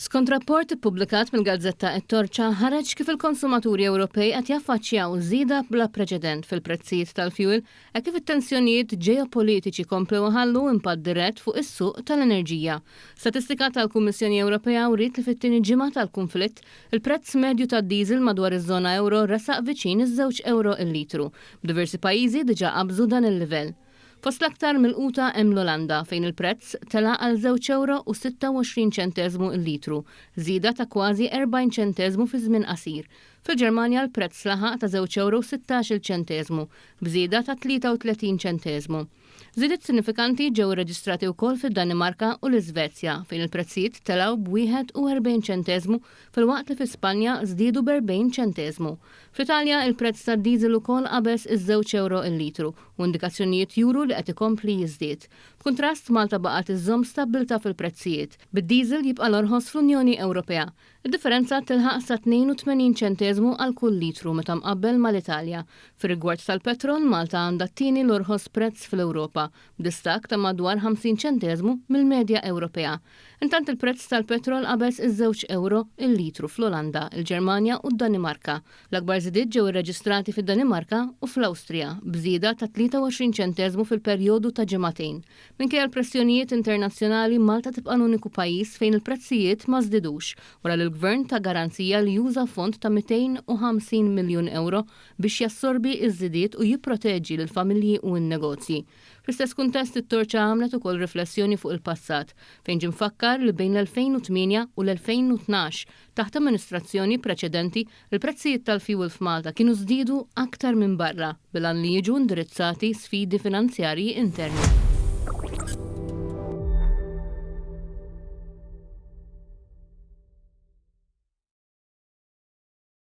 Skont rapport ippubblikat mill-gazzetta It-Torċa ħareġ kif il-konsumaturi Ewropej qed jaffaċċjaw żieda bla preċedent fil-prezzijiet tal-fjuwil hekk kif it-tensjonijiet ġeopolitiċi komplew iħallu impatt dirett fuq is-suq tal-enerġija. Statistika tal-Kummissjoni Ewropea wriet li fit-tieni ġimgħa tal-kunflitt, il-prezz medju tad-diesel madwar iż-żona ewro resaq viċin iż-żewġ ewro l-litru, b'diversi pajjiżi diġà qabżu dan il-livell. Fost l-aktar milquta hemm l-Olanda fejn il-prezz tela' għal żewġ ewro u 26 ċenteżmu l-litru, żieda ta' kważi 40 ċenteżmu fi żmien qasir. Fil-Ġermanja l-prezz laħaq ta' żewġ ewro u 16-il ċenteżmu, b'żieda ta' 33 ċenteżmu. Żidiet sinifikanti ġew irreġistrati wkoll fid-Danimarka u l-Iżvezja fejn il-prezzijiet telgħu b'41 ċenteżmu filwaqt li fi Spanja żdiedu b'40 ċenteżmu. Fl-Italja il-prezz tad-diesel ukoll qabeż iż-żewġ ewro l-litru u indikazzjonijiet juru li qed ikompli jiżdied. B'kuntrast, Malta baqgħet iżżomm stabbiltà fil-prezzijiet, bid-diesel jibqa' l-orħos fl-Unjoni Ewropea. Id-differenza tilħaq sa 82 ċenteżmu għal kull litru meta mqabbel mal-Italja. Fir-rigward tal-petrol, Malta għandha t-tieni l-orħos prezz fl-Ewropa, b'distakk ta' madwar 50 ċenteżmu mill-medja Ewropea. Intant il-prezz tal-petrol qabeż iż-żewġ ewro l-litru fl-Olanda, il-Ġermanja u d-Danimarka. L-akbar żidiet ġew irreġistrati fid-Danimarka u fl-Awstrija, b'żieda ta' 23 ċenteżmu fil-perjodu ta' ġimagħtejn. Minkejja l-pressjonijiet internazzjonali, Malta tibqa' l-uniku pajjiż fejn il-prezzijiet ma żdidux, wara li l-Gvern ta garanzija li juża fond ta' 250 miljun ewro biex jassorbi ż-żidiet u jipproteġi lill-familji u n-negozji. Fl-istess kuntest it-Torċa għamlet ukoll riflessjoni fuq il-passat, fejn ġie mfakkar li bejn l-2008 u l-2012, taħt amministrazzjoni preċedenti, il-prezzijiet tal-fjuwil f'Malta kienu żdiedu aktar minn barra, bil-għan li jiġu indirizzati sfidi finanzjarji interni.